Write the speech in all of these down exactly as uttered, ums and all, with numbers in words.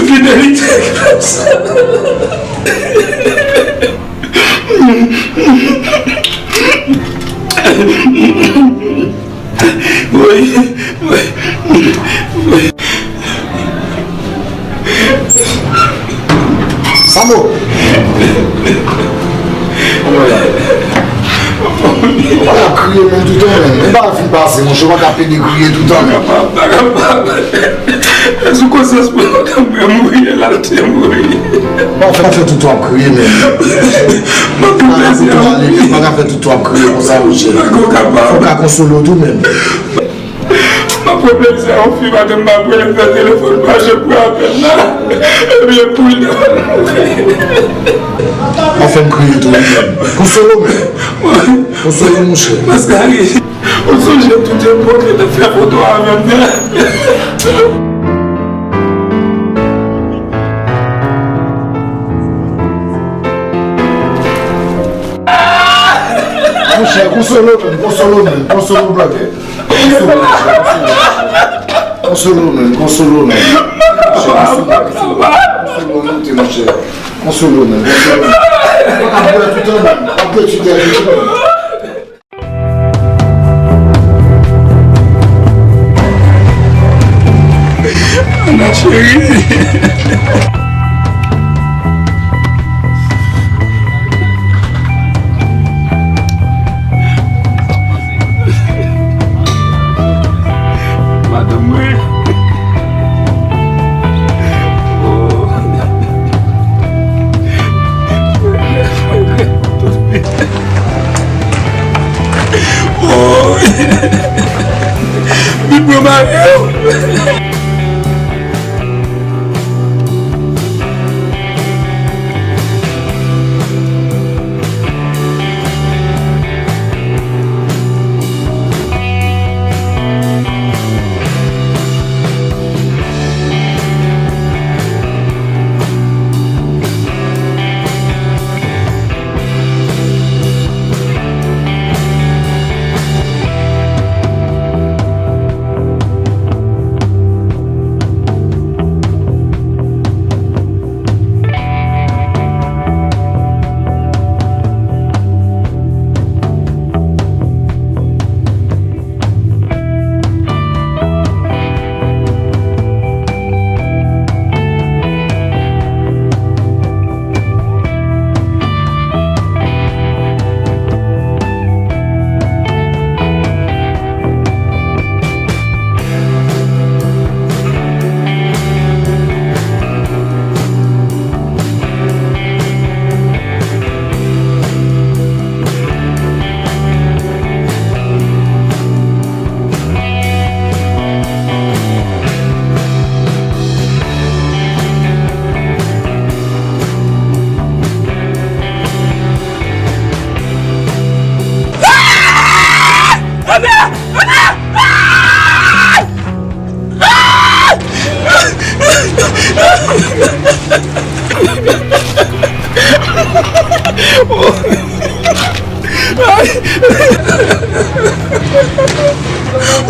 Fidelite konsa. Wi, wi, wi. Samo! Ou pa ka kriye menm toutan menm. Ou pa ka fin pase, monchè, ou pa ka pede kriye toutan menm. Pa kapab, pa kapab. Sou konsyans mwen, mwen mouri, lè l te mouri. Ou pa fè, fè toutan ap kriye menm. Mwen pou plezi an. Ou pa ka fè toutan ap kriye konsa, monchè. Fò w ka konsole w tou menm. M ap pran plezi a yon fi maten m ap rele fè telefòn pa janm pran apèl la. Ebyen pou l. Pa fè m kriye tou, wi. Konsole w menm. Konsole w, monchè. Maskari, ou sonje tout epòk li t ap fè foto avè m nan? Monchè, konsole w menm, konsole w menm, konsole w, brother. Konsole w, monchè, konsole w. Konsole w menm, konsole w menm. Monchè, konsole w, konsole w. Konsole w, monchè. Konsole w menm, konsole w menm. Ou pa ka bwè toutan menm. Ou pa bwè toutan menm. Ana cheri. Madanm mwen. Oh. Oh. Vin pran mari w.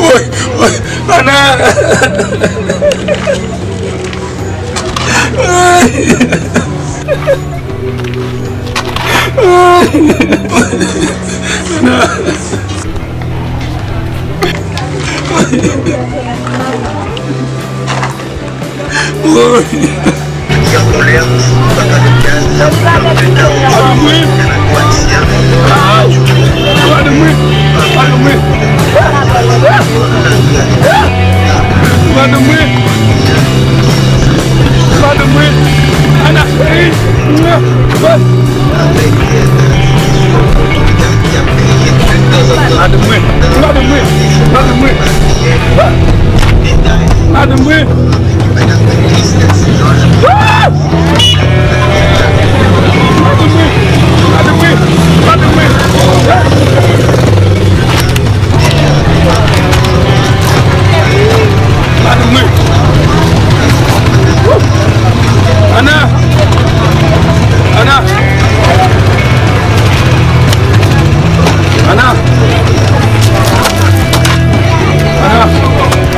Woy, woy, Ana! Ana! Woy! Madanm mwen! Madanm mwen! Madanm mwen! Madanm mwen! Ana cheri! Madanm mwen! Madanm mwen! Madanm mwen! Madanm mwen! Madanm mwen! Madanm mwen! Madanm mwen! Ana! Ana! Ana! Ana!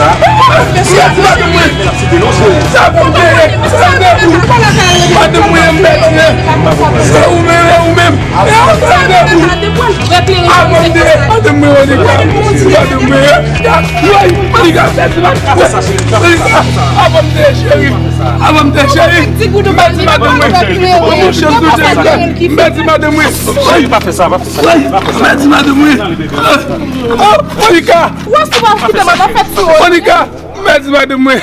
Madanm mwen, sa pou m te ye? Sa de pou? Madanm mwen, m pèdi, e. Se ou menm, e ou menm. E ou menm, de pou? Avan m te ye, madanm mwen, Monica. Madanm mwen, e. Woy, Monica, pèdi madanm mwen. Monica, avan m te ye, cheri. Avan m te ye, cheri. M pèdi madanm mwen. M pèdi madanm mwen. Cheri, pa fè sa, pa fè sa. Woy, m pèdi madanm mwen. Oh, Monica. Ou wè si w pa koute m, m ap fè ti wòl. Monica, m pèdi madanm mwen.